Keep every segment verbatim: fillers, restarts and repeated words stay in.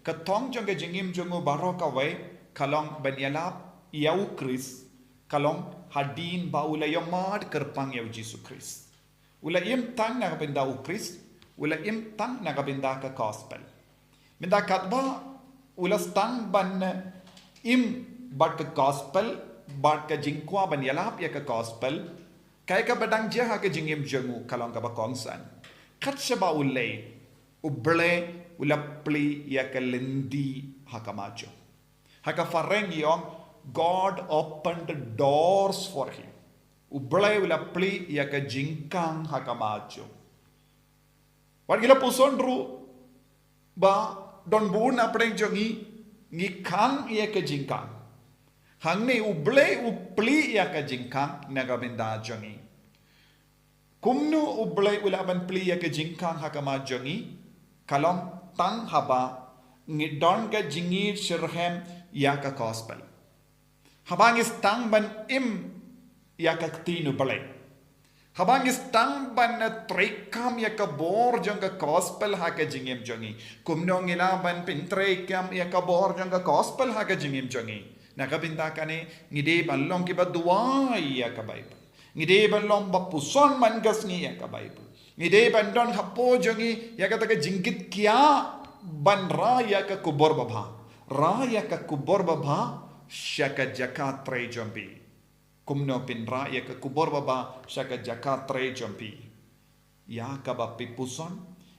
Ka thong jong ka jingim jong u baroh kawei ka long ban ïalap ïa u Khrist, ka long hadien ba u la ïohmad kyrpang ïa u Jisu Khrist. U la im tang na ka bynta u Khrist, u la im tang na ka bynta ka gospel. Mynta katba u la sdang ban im bad ka gospel, bad ka jingkwah ban ïalap ïa ka gospel, kaei kaba dang jia ha ka jingim jong u ka long kaba kongsan. Kat shaba u leit, U Blei u la plie ïa ka lynti ha khmat jong u. Ha ka phareng i ong, God opened the doors for him. U Blei u la plie ïa ka jingkhang ha khmat jong u. Wat ngi la puson ruh ba don bun na pdeng jong ngi, ngi khang ïa ka jingkhang. Hangne U Blei u plie ïa ka jingkhang na ka bynta jong ngi. Kumno U Blei u lah ban plie ïa ka jingkhang ha khmat jong ngi? Ka long tang haba ngi don ka jingïeit shitrhem ïa ka gospel. Haba ngi sdang ban im ïa ka ktien U Blei. Haba ngi sdang ban treikam ïa ka bor jong ka gospel ha ka jingim jong ngi. Kumno ngi lah ban pyntreikam ïa ka bor jong ka gospel ha ka jingim jong ngi? Na ka bynta kane ngi dei ban long kiba duwai ïa ka Baibl. Ngi dei ban long ba puson man ka sngi ïa ka Baibl. Ngi dei ban don hapoh jong ngi ïa kata ka jingkit khia ban rah ïa ka khubor babha. Rah ïa ka khubor babha sha ka jaka trei jong phi. Kumno phin rah ïa ka khubor babha sha ka jaka trei jong phi? Ïa kaba phi puson,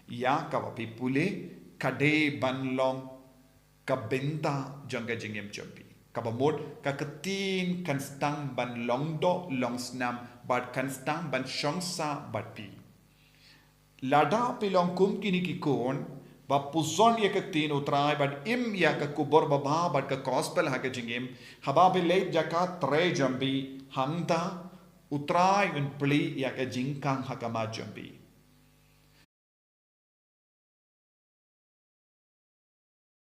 ïa kaba phi pule, ka dei ban long ka bynta jong ka jingim jong phi. Kaba mut ka ktien kan sdang ban long doh long snam bad kan sdang ban shong sah bad phi. Lada phi long kum kine ki khun ba puson ïa ka ktien U Trai bad im ïa ka khubor babha bad ka gospel ha ka jingim, haba phi leit jaka trei jong phi, hangta U Trai un plie ïa ka jingkhang ha khmat jong phi.